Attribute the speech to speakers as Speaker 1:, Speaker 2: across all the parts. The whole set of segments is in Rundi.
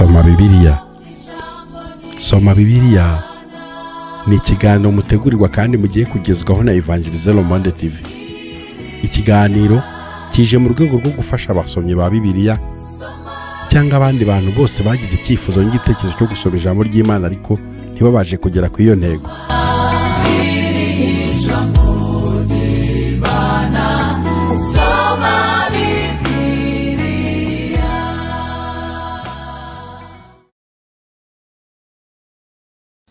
Speaker 1: Soma Bibiliya. Soma Bibiliya ni ikiganiro mutegurirwa kandi mugiye kugezwaho na Evangelize Le Monde TV. Ikiganiro kije mu rwego rwo gufasha abasomyi ba Bibiliya cyangwa abandi bantu bose bagize icyifuzo n'igitekerezo cyo gusoma ijambo ry'Imana ariko ntibabaje kugera ku iyo ntego.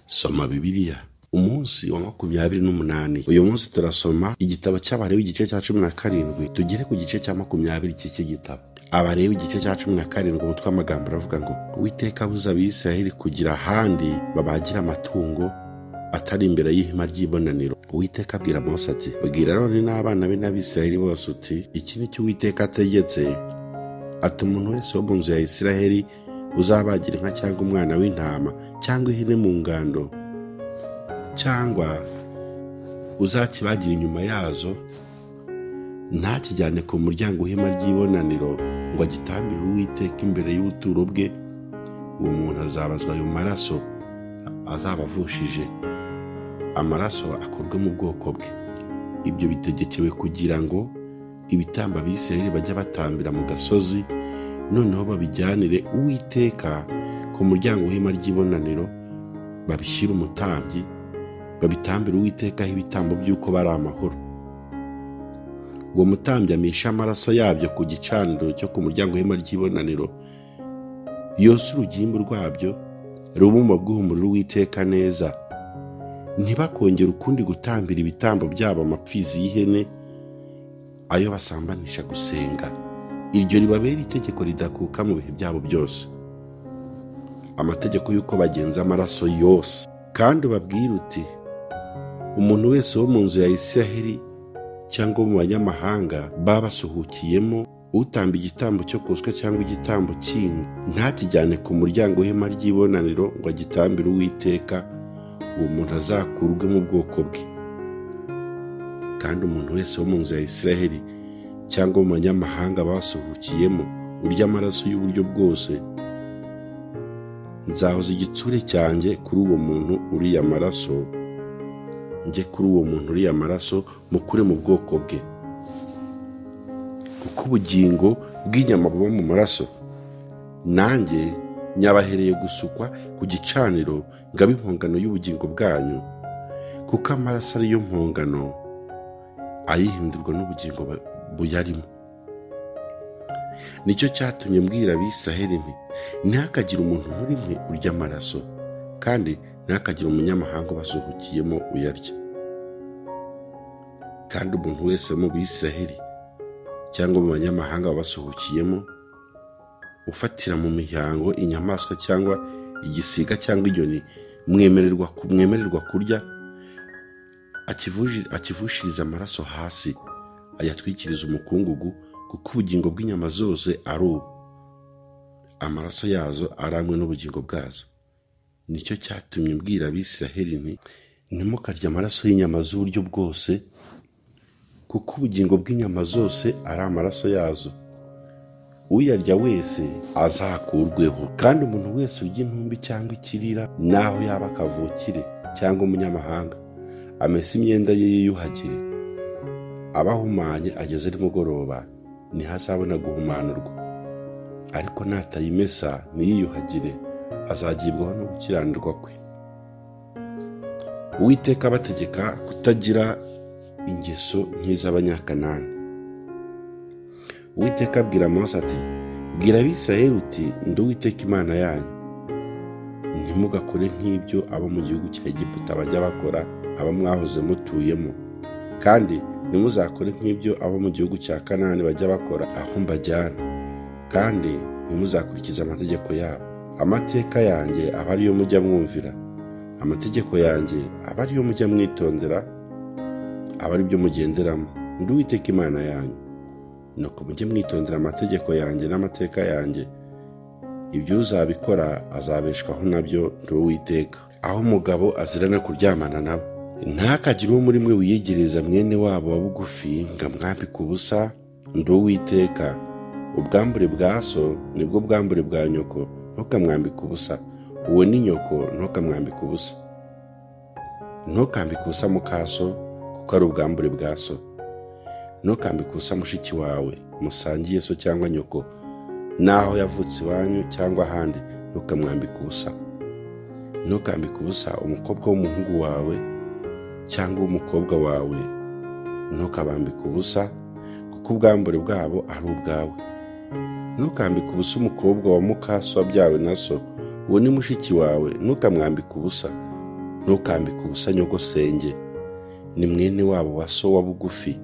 Speaker 1: Soma Bibiliya umunsi wa 28. Uyu munsi turasoma igitabo cy'Abalewi igice cya 17 tugere ku gice cya 20 cy'iki gitabo. Abalewi igice cya 17 umutwe w'amagambo aravuga ngo: Uwiteka abuza Abisirayeli kugira ahandi babagira amatungo atari imbere y'ihema ry'ibonaniro. Uwiteka abwira Mose ati: Bwira Aroni n'abana be n'Abisirayeli bose uti: iki ni cyo Uwiteka ategetse, ati umuntu wese wo mu nzu ya Isirayeli uzabagira inka cyangwa umwana w'intama cyangwa ihene mu ngando cyangwa uzakibagira inyuma yazo, ntakijyane ku muryango w'ihema ry'ibonaniro ngo agitambire Uwiteka imbere y'ubuturo bwe, uwo muntu azabazwa ayo maraso azaba avushije, amaraso akorwe mu bwoko bwe. Ibyo bitegekewe kugira ngo ibitambo Abisirayeli bajya batambira mu gasozi, noneho babijyanire Uwiteka ku muryango w'ihema ry'ibonaniro, babishyire umutambyi, babitambire Uwiteka ibitambo by'uko bari amahoro. Uwo mutambyi amisha amaraso yabyo ku gicaniro cyo ku muryango w'ihema ry'ibonaniro, yose urugimbu rwabyo rube bw'umuriro Uwiteka neza. Ntibakongere ukundi gutambira ibitambo byabo amapfizi y'ihene ayo basambanisha gusenga. Iryo ribabera itegeko ridakuka mu bihe byabo byose, amategeko y'uko bagenza amaraso yose. Kandi ubabwire uti: umuntu wese wo mu nzu ya Isiraheli cyangwa mu banyamahanga baba basuhukiyemo, utamba igitambo cyo koswa cyangwa igitambo kindi, ntakijyane ku muryango w'ihema ry'ibonaniro ngo agitambire Uwiteka, uwo muntu azakurwe mu bwoko bwe. Kandi umuntu wese wo mu nzu ya Isiraheli cyangwa mu banyamahanga basuhukiyemo urya amaraso y'uburyo bwose, nzahoza igitsure cyanjye kuri uwo muntu uriya amaraso, njye kuri uwo muntu uriya amaraso mukure mu bwoko bwe. Kuko ubugingo bw'inyama buba mu maraso, nanjye nyabahereye gusukwa ku gicaniro ngabe impongano y'ubugingo bwanyu, kuko amaraso ariyo mpongano ayihindurwa n'ubugingo buyarimo. Nicyo cyatumye mbwira Abisiraheli nti: ntihakagire umuntu muri mwe urya amaraso, kandi ntihakagire umunyamahanga ubasuhukiyemo uyarya. Kandi umuntu wese mu Bisiraheli cyangwa mu banyamahanga babasuhukiyemo ufatira mu mihango inyamaswa cyangwa igisiga cyangwa inyoni mwemererwa kurya, akivushiriza amaraso hasi, ayatwikiriza umukungugu, kuko ubugingo bw'inyama zose ari ubu, amaraso yazo aramwe n'ubugingo bwazo. Nicyo cyatumye mbwira Abisiraheli nti: ntimukarye amaraso y'inyama z'uburyo bwose, kuko ubugingo bw'inyama zose ari amaraso yazo, uyarya wese azakurweho. Kandi umuntu wese urya intumbi cyangwa ikirira, naho yaba akavukire cyangwa umunyamahanga, amese imyenda ye yiyuhagire, abahumanye ageze nimugoroba ntihazabona guhumanurwa. Ariko natayimesa ntiyiyuhagire, azagibwaho no gukiranirwa kwe. Uwiteka abategeka kutagira ingeso nk'iz'Abanyakanani. Uwiteka abwira Mose ati: bwira Abisirayeli uti: ndi Uwiteka Imana yanyu, ntimugakore nk'ibyo abo mu gihugu cya Egiputa bajya bakora, abo mwahoze mutuyemo, kandi ntimuzakore nk'ibyo abo mu gihugu cya Kanani bajya bakora, aho mbajyana, kandi ntimuzakurikize amategeko yabo. Amateka yanjye aba ariyo mujya mwumvira, amategeko yanjye aba ariyo mujya mwitondera, aba ari byo mugenderamo. Ndi Uwiteka Imana yanyu. Nuko mujye mwitondera amategeko yanjye n'amateka yanjye, ibyo uzabikora azabeshwaho nabyo, ndi Uwiteka. Aho umugabo azirana kuryamana nabo, ntihakagire uwo muri mwe wiyegereza mwene wabo wa bugufi ngo amwambike ubusa, ndi Uwiteka. Ubwambure bwa so nibwo bwambure bwa nyoko, ntukamwambike ubusa. Uwo ni nyoko, ntukamwambike ubusa. Ntukambike ubusa mukaso, kuko ari ubwambure bwa so. Ntukambike ubusa mushiki wawe musangiye so cyangwa nyoko, naho yavutse iwanyu cyangwa ahandi, ntukamwambike ubusa. Ntukambike ubusa umukobwa w'umuhungu wawe cyangwa w'umukobwa wawe, ntukabambike ubusa, kuko ubwambure bwabo ari ubwawe. Ntukambike ubusa umukobwa wa mukaso wabyawe na so, uwo ni mushiki wawe, ntukamwambike ubusa. Ntukambike ubusa nyogosenge, ni mwene wabo wa so wa bugufi.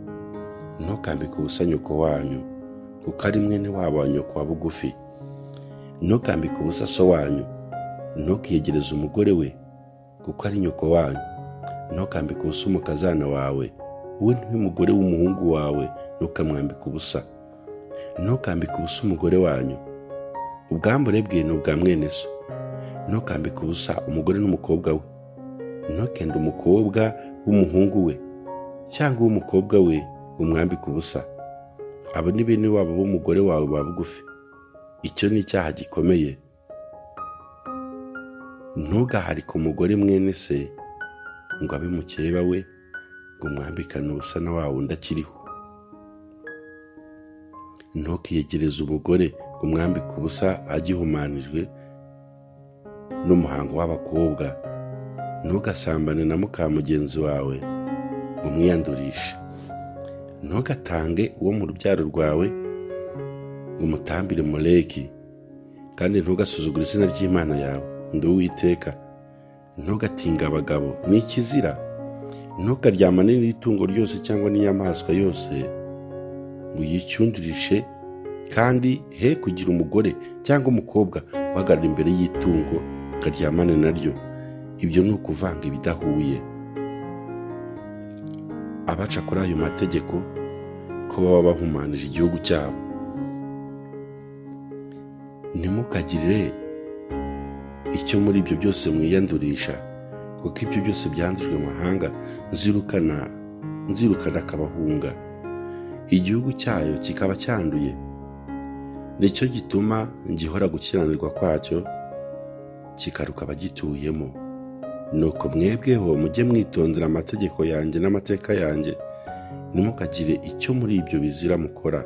Speaker 1: Ntukambike ubusa nyoko wanyu, kuko ari mwene wabo wa nyoko wa bugufi. Ntukambike ubusa so wanyu, ntukiyegereze umugore we, kuko ari nyoko wanyu. Ntukambike ubusa umukazana wawe, we ni umugore w'umuhungu wawe, ntukamwambike ubusa. Ntukambike ubusa umugore wanyu, ubwambure bwe ni ubwa mwene so. Ntukambike ubusa umugore n'umukobwa we. Ntukende umukobwa w'umuhungu we cyangwa uw'umukobwa we umwambike ubusa. Abo ni bene wabo b'umugore wawe ba bugufi. Icyo ni icyaha gikomeye. Ntugaharike umugore mwene se ngo abe mukeba we, ngo umwambikane ubusa na wa wundi akiriho. Ntukiyegereze umugore ngo umwambike ubusa agihumanijwe n'umuhango w'abakobwa. Ntugasambane na muka mugenzi wawe ngo umwiyandurishe. Ntugatange uwo mu rubyaro rwawe ngo umutambire Moleki, kandi ntugasuzugure izina ry'Imana yawe. Ndi Uwiteka. Ntugatinge abagabo, ni ikizira. Ntukaryamane n'itungo ryose cyangwa n'inyamaswa yose ngo uyicyundurishe, kandi he kugira umugore cyangwa umukobwa uhagarara imbere y'itungo ngo aryamane naryo. Ibyo ni ukuvanga ibidahuye. Abaca kuri ayo mategeko ko baba bahumanije igihugu cyabo. Ntimukagirire icyo muri ibyo byose mwiyandurisha, kuko ibyo byose byandujwe amahanga nzirukana akabahunga, igihugu cyayo kikaba cyanduye. Nicyo gituma ngihora gukiranirwa kwacyo, kikaruka abagituyemo. Nuko mwebweho mujye mwitondera amategeko yanjye n'amateka yanjye, ntimukagire icyo muri ibyo bizira mukora,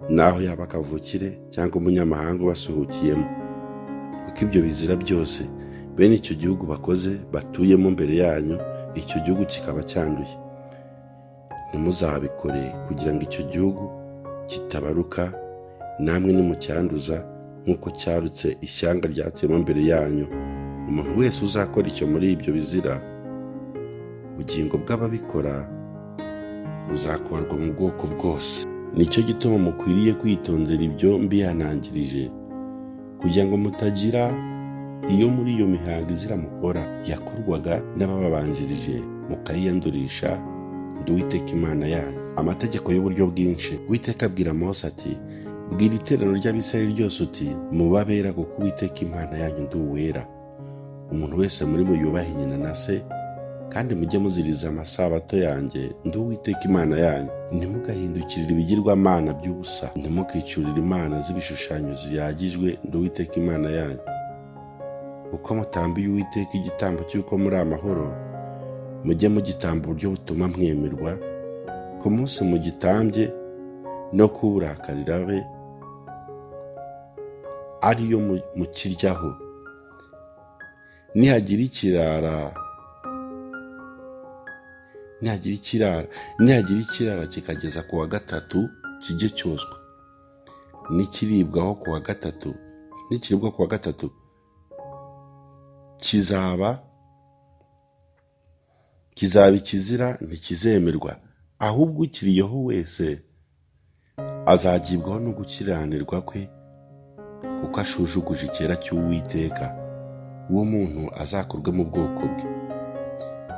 Speaker 1: naho yaba akavukire cyangwa umunyamahanga ubasuhukiyemo, kuko ibyo bizira byose bene icyo gihugu bakoze batuyemo mbere yanyu, icyo gihugu kikaba cyanduye. Ntimuzabikore kugira ngo icyo gihugu kitabaruka, namwe nimucyanduza nk'uko cyarutse ishyanga ryatuyemo mbere yanyu. Umuntu wese uzakora icyo muri ibyo bizira, ubugingo bw'ababikora buzakorwa mu bwoko bwose. Nicyo gituma mukwiriye kwitondera ibyo mbihanangirije, kugira ngo mutagira iyo muri iyo mihango izira mukora yakorwaga n'abababanjirije, mukayiyandurisha. Ndi Uwiteka Imana yanyu. Amategeko y'uburyo bwinshi. Uwiteka abwira Mose ati: bwira iteraniro ry'Abisirayeli ryose uti: mubabera, kuko Uwiteka Imana yanyu ndi uwera. Umuntu wese muri mwe yubahe nyina na se, kandi mujye muziriza amasabato yanjye. Ndi Uwiteka Imana yanyu. Ntimugahindukirire ibigirwamana by'ubusa, ntimukicurire imana z'ibishushanyo ziyagijwe. Ndi Uwiteka Imana yanyu. Uko mutambiye Uwiteka igitambo cy'uko muri amahoro, mujye mugitamba uburyo butuma mwemerwa. Ku munsi mugitambye no kuwurakarira be ariyo mukiryaho. Nihagira ikirara kikageza ku wa gatatu, kijye cyoswa. Nikiribwaho ku wa gatatu, nikiribwa ku wa gatatu kizaba ikizira, ntikizemerwa. Ahubwo ukiriyeho wese azagibwaho no gukiranirwa kwe, kuko ashujuguje icyera cy'Uwiteka. Uwo muntu azakurwe mu bwoko bwe.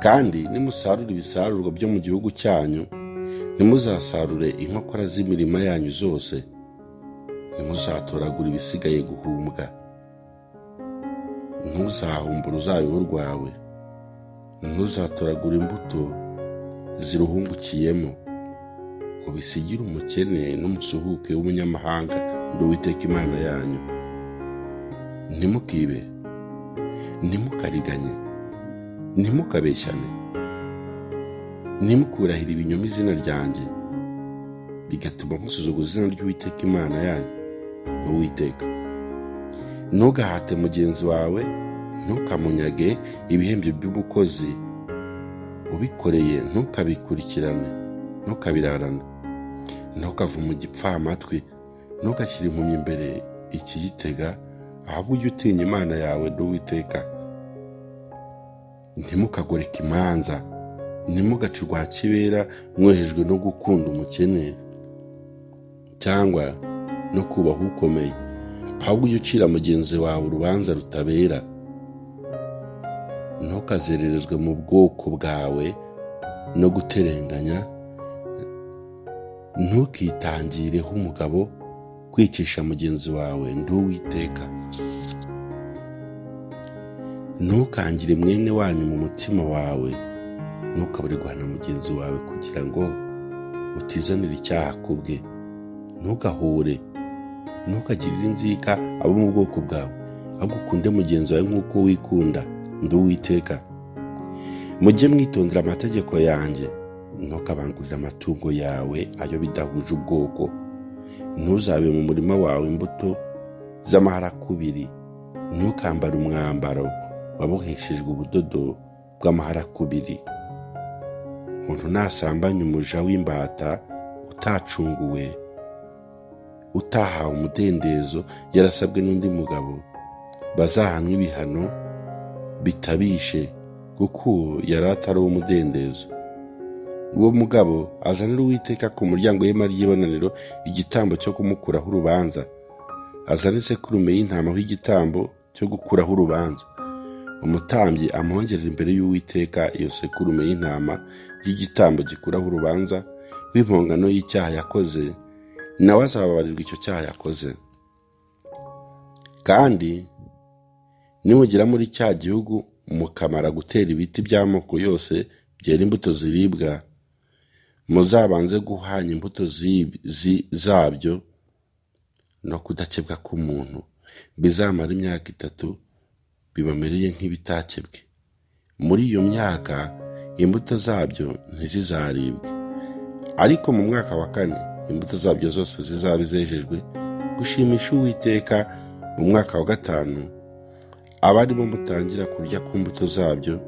Speaker 1: Kandi nimusarura ibisarurwa byo mu gihugu cyanyu, ntimuzasarure inkokora z'imirima yanyu zose, ntimuzatoragura ibisigaye guhumbwa. Ntuzahumba uruzabibu rwawe, ntuzatoragura imbuto ziruhungukiyemo, ubisigire umukene n'umusuhuke w'umunyamahanga. Ndi Uwiteka Imana yanyu. Ntimukibe, ntimukariganye, ntimukabeshyane, ntimukurahire ibinyoma izina ryanjye, bigatuma musuzuguza izina ry'Uwiteka Imana yanyu. Uwiteka. Ntugahate mugenzi wawe, ntukamunyage ibihembo by'umukozi ubikoreye, ntukabikurikirane, ntukabirarane. Ntukavume igipfamatwi, ntugashyire impumyi imbere ikiyitega, ahubwo ujye utinya Imana yawe. Ndi Uwiteka. Ntimukagoreke imanza, ntimugace urwa kibera mwohejwe no gukunda umukene cyangwa no kubaha ukomeye, ahubwo ujye ucira mugenzi wawe urubanza rutabera. Ntukazererezwe mu bwoko bwawe no guterenganya, ntukitangireho umugabo kwicisha mugenzi wawe. Ndi Uwiteka. Ntukangire mwene wanyu mu mutima wawe, ntukabure guhana mugenzi wawe kugira ngo utizanira icyaha ku bwe. Ntugahure, ntukagirire inzika abo mu bwoko bwawe, ahubwo ukunde mugenzi wawe nk'uko wikunda. Ndi Uwiteka. Mujye mwitondera amategeko yanjye. Ntukabangurire amatungo yawe ayo bidahuje ubwoko. Ntuzabe mu murima wawe imbuto z'amaharakubiri. Ntukambare umwambaro waboheshejwe ubudodo bw'amaharakubiri. Umuntu nasambanya umuja w'imbata utacunguwe, utahawe umudendezo, yarasabwe n'undi mugabo, bazahanwe ibihano bitabishe, kuko yari atari uw'umudendezo. Uwo mugabo azanira Uwiteka ku muryango w'ihema ry'ibonaniro igitambo cyo kumukuraho urubanza. Azane isekurume y'intama igitambo cyo gukuraho urubanza. Umutambyi amuhongerera imbere y'Uwiteka iyo sekurume y'intama y'igitambo gikuraho urubanza w'impongano y'icyaha yakoze, nawe azababarirwa icyo cyaha yakoze. Kandi nimugera muri cya gihugu mukamara gutera ibiti by'amoko yose byera imbuto ziribwa, muzabanze guhanya imbuto zabyo no kudakebwa k'umuntu, bizamara imyaka 3 bibamereye nk'ibitakebwe. Muri iyo myaka imbuto zabyo ntizizaribwe, ariko mu mwaka wa 4 imbuto zabyo zose zizaba zejejwe gushimisha Uwiteka. Mu mwaka wa 5 abarimo mutangira kurya ku mbuto zabyo,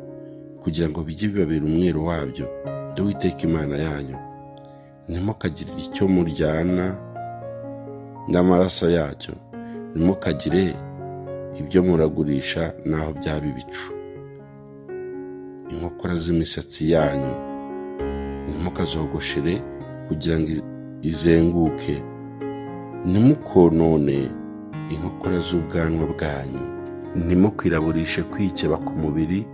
Speaker 1: kugira ngo bijye bibabera umwero wabyo. Ndi Uwiteka Imana yanyu. Ntimukagire icyo muryana n'amaraso yacyo, ntimukagire ibyo muragurisha naho byaba ibicu. Inkokora z'imisatsi yanyu ntimukazogoshere kugira ngo izenguke, ntimukonone inkokora z'ubwanwa bwanyu. Ntimukwiraburishe kwikeba ku mubiri,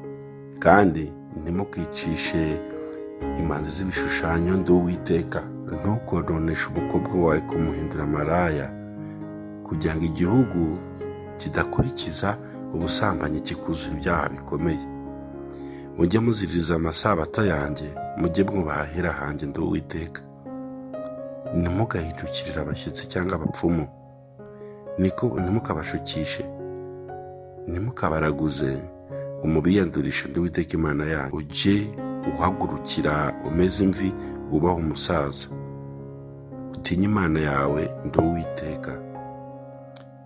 Speaker 1: kandi ntimukicishe imanzi z'ibishushanyo. Ndi Uwiteka. Ntukononeshe umukobwa wawe kumuhindura maraya, kugira ngo igihugu kidakurikiza ubusambanyi kikuzuye ibyaha bikomeye. Mujye muziririza amasabato yanjye, mujye mwubaha ahera hanjye. Ndi Uwiteka. Ntimugahindukirire abashyitsi cyangwa abapfumu, ntimukabashukishe, ntimukabaraguze ngo mubiyandurishe. Ndi Uwiteka Imana yanyu. Ujye uhagurukira umeze imvi, wubahe umusaza, utinye Imana yawe. Ndi Uwiteka.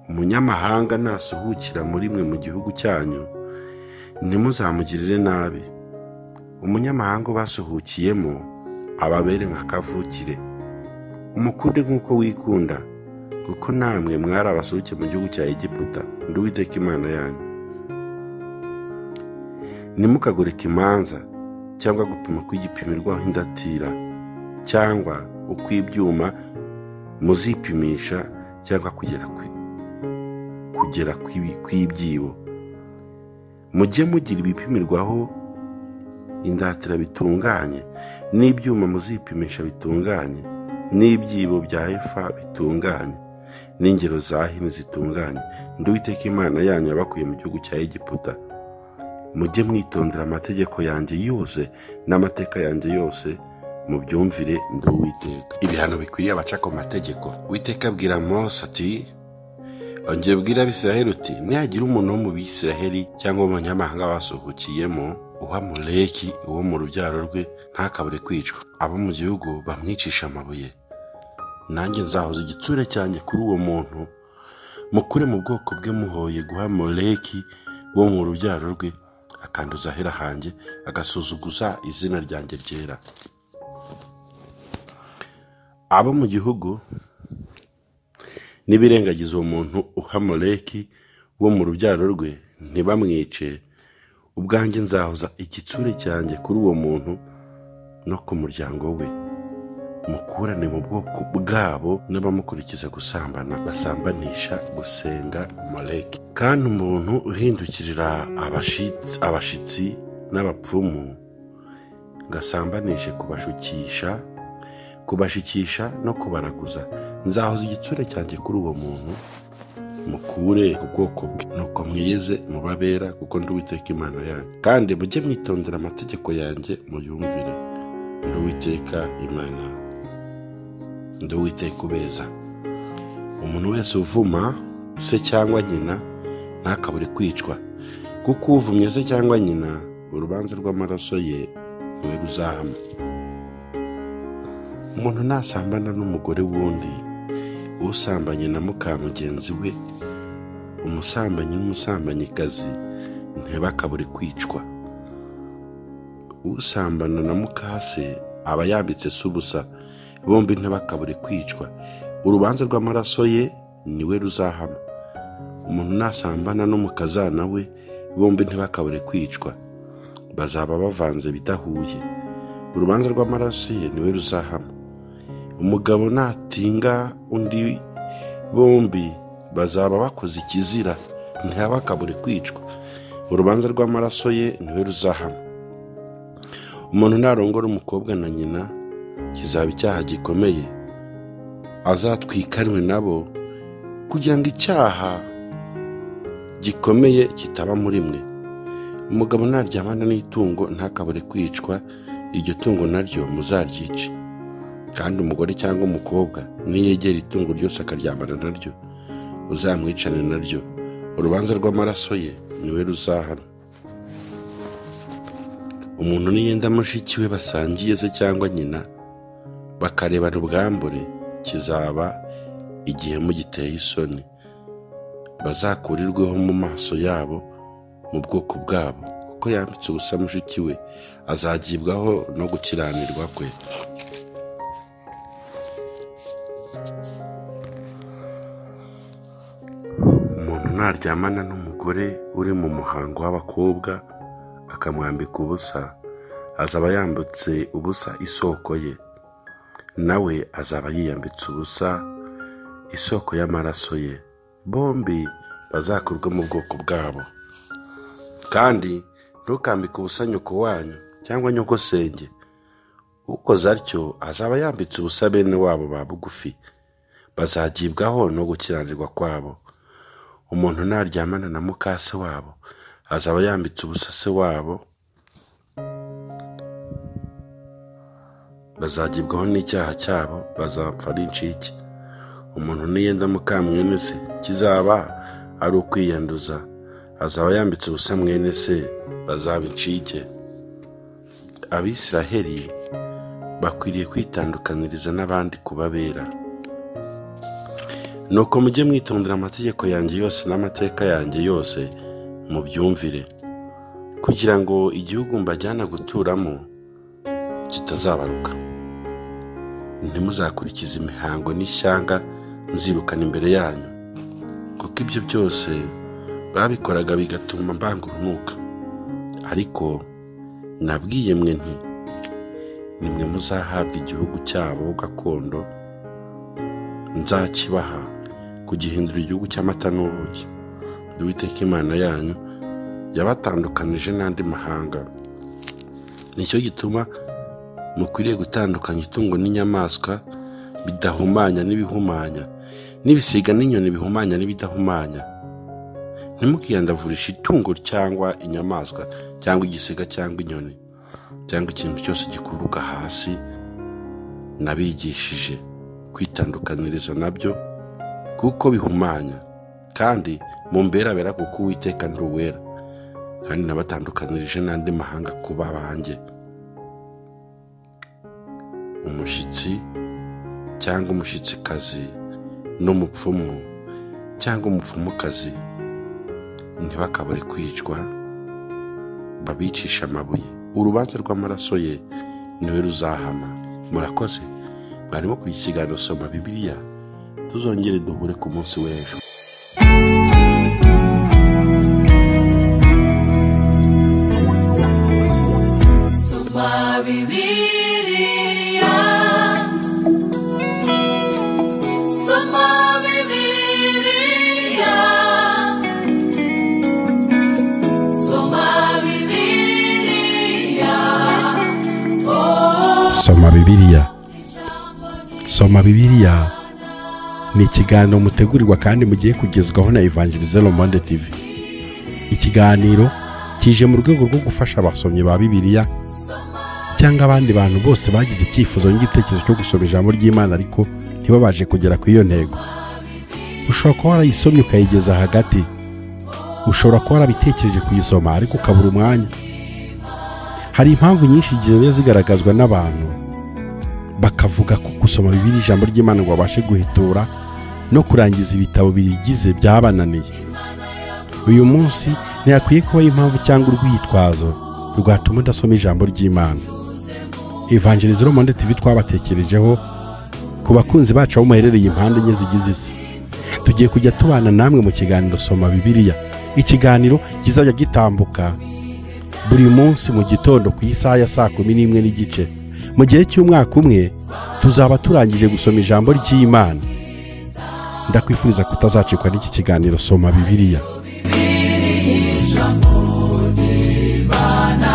Speaker 1: Umunyamahanga nasuhukira muri mwe mu gihugu cyanyu, ntimuzamugirire nabi. Umunyamahanga ubasuhukiyemo ababere nka kavukire, umukunde nk'uko wikunda, kuko namwe mwari abasuhuke mu gihugu cya Egiputa. Ndi Uwiteka Imana yanyu. Ntimukagoreke imanza cyangwa gupima kw'igipimirwaho indatira, cyangwa ukw'ibyuma muzipimisha, cyangwa kugera kw'ibyibo. Mujye mugira ibipimirwaho indatira bitunganye, n'ibyuma muzipimisha bitunganye, n'ibyibo bya efa bitunganye, n'ingero za hini zitunganye. Ndi Uwiteka Imana yanyu yabakuye mu gihugu cya Egiputa. Mujye mwitondera amategeko yanjye yose n'amateka yanjye yose, mubyumvire. Ndi Uwiteka. Ibihano bikwiriye abaca ku mategeko. Uwiteka abwira Mose ati: Ongera ubwire Abisiraheli uti: nihagira umuntu wo mu Bisiraheli cyangwa mu banyamahanga basuhukiyemo uha Moleki uwo mu rubyaro rwe, ntakabure kwicwa. Abo mu gihugu bamwicisha amabuye. Nanjye nzahoza igitsure cyanjye kuri uwo muntu, mukure mu bwoko bwe muhoye guha Moleki wo mu rubyaro rwe, akanduza ahera hanjye, agasuzuguza izina ryanjye ryera. Abo mu gihugu nibirengagiza uwo muntu uha Moleki wo mu rubyaro rwe, ntibamwice, ubwanjye nzahoza igitsure cyanjye kuri uwo muntu no ku muryango we, mukurane mu bwoko bwabo n'abamukurikiza gusambana, basambanisha gusenga Moleki. Kandi umuntu uhindukirira abashitsi n'abapfumu ngo asambanishe kubashikisha no kubaraguza, nzahoza igitsure cyanjye kuri uwo muntu, mukure ku bwoko bwe. Nuko mwiyeze mubabera, kuko ndi Uwiteka Imana yanyu. Kandi mujye mwitondera amategeko yanjye muyumvire. Ndi Uwiteka Imana, ndi Uwiteka ubeza. Umuntu wese uvuma se cyangwa nyina ntakabure kwicwa, kuko uvumye se cyangwa nyina urubanza rw'amaraso ye niwe ruzahama. Umuntu nasambana n'umugore wundi, usambanye na muka mugenzi we, umusambanyi n'umusambanyikazi ntibakabure kwicwa. Usambana na mukase aba yambitse se ubusa, bombi ntibakabure kwicwa. Urubanza rw'amaraso ye niwe ruzahama. Umuntu nasambana n'umukazana we, bombi ntibakabure kwicwa, bazaba bavanze bidahuye. Urubanza rw'amaraso ye niwe ruzahama. Umugabo natinga undi, bombi bazaba bakoze ikizira, ntibakabure kwicwa. Urubanza rw'amaraso ye niwe ruzahama. Umuntu narongora umukobwa na nyina, kizaba icyaha gikomeye, azatwikanwe nabo, kugira ngo icyaha gikomeye kitaba muri mwe. Umugabo naryamana n'itungo ntakabure kwicwa, iryo tungo naryo muzaryice. Kandi umugore cyangwa umukobwa niyegera itungo ryose akaryamana naryo, uzamwicane naryo. Urubanza rw'amaraso ye niwe ruzahana. Umuntu niyenda mushiki we basangiye se cyangwa nyina, bakarebana ubwambure, kizaba igihe mugiteye isoni. Bazakurirweho mu maso yabo mu bwoko bwabo, kuko yambitse ubusa mushiki we, azagibwaho no gukiranirwa kwe. Umuntu naryamana n'umugore uri mu muhango w'abakobwa akamwambika ubusa, azaba yambutse ubusa isoko ye, nawe azaba yiyambitse ubusa isoko y'amaraso ye. Bombi bazakurwe mu bwoko bwabo. Kandi ntukambike ubusa nyoko wanyu cyangwa nyogosenge. Ukoze atyo azaba yambitse ubusa bene wabo ba bugufi, bazagibwaho no gukiranirwa kwabo. Umuntu naryamana na mukase wabo, azaba yambitse ubusa se wabo, bazagibwaho n'icyaha cyabo, bazapfa ari incike. Umuntu niyenda muka mwene se, kizaba ari ukwiyanduza, azaba yambitse ubusa mwene se, bazaba incike. Abisiraheli bakwiriye kwitandukaniriza n'abandi kubabera. Nuko mujye mwitondera amategeko yanjye yose n'amateka yanjye yose, mubyumvire, kugira ngo igihugu mbajyana guturamo kitazabaruka. Ntimuzakurikize imihango n'ishyanga nzirukana imbere yanyu, kuko ibyo byose babikoraga bigatuma mbanga urunuka. Ariko nabwiye mwe nti: nimwe muzahabwa igihugu cyabo gakondo, nzakibaha kugihindura igihugu cy'amata n'ubuki. Uwiteka Imana yanyu yabatandukanije n'andi mahanga. Nicyo gituma mukwiriye gutandukanya itungo n'inyamaswa bidahumanya n'ibihumanya, n'ibisiga n'inyoni bihumanya n'ibidahumanya. Ntimukiyandavurishe itungo cyangwa inyamaswa cyangwa igisiga cyangwa inyoni cyangwa ikintu cyose gikururuka hasi. Nabigishije kwitandukaniriza nabyo kuko bihumanya. Kandi mumbere abera kuko Uwiteka ndi uwera, kandi nabatandukanirije n'andi mahanga kuba abanjye. Umushyitsi cyangwa umushyitsikazi n'umupfumu cyangwa umupfumukazi ntibakabure kwicwa, babicisha amabuye. Urubanza rw'amaraso ye niwe ruzahama. Murakoze, mwarimo kugira ikiganiro Soma Bibiliya. Tuzongere duhure ku munsi w'ejo.
Speaker 2: Soma Bibiliya, Soma Bibiliya, Soma Bibiliya, oh.
Speaker 1: Soma Bibiliya. Soma Bibiliya ni ikiganiro mutegurirwa kandi mugiye kugezwaho na Evangelize Le Monde TV. Ikiganiro kije mu rwego rwo gufasha abasomyi ba Bibiliya cyangwa abandi bantu bose bagize icyifuzo n'igitekerezo cyo gusoma ijambo ry'Imana ariko ntibabashe kugera ku iyo ntego. Ushobora kuba warayisomye ukayigeza hagati, ushobora kuba warabitekereje kuyisoma ariko ukabura umwanya. Hari impamvu nyinshi zigenda zigaragazwa n'abantu bakavuga ko gusoma Bibiliya ijambo ry'Imana ngo babashe guhitura no kurangiza ibitabo biyigize byabananiye. Uyu munsi ntihakwiye kubaho impamvu cyangwa urwitwazo rwatuma udasoma ijambo ry'Imana. Evangelize Le Monde TV twabatekerejeho ku bakunzi bacu aho muherereye impande enye zigize isi. Tugiye kujya tubana namwe mu kiganiro Soma Bibiliya, ikiganiro kizajya gitambuka buri munsi mu gitondo ku isaha ya 11:30. Mu gihe cy'umwaka umwe tuzaba turangije gusoma ijambo ry'Imana. Ndakwifuriza kutazacikwa n'iki kiganiro Soma Bibiliya.
Speaker 2: Ijambo ry'Imana.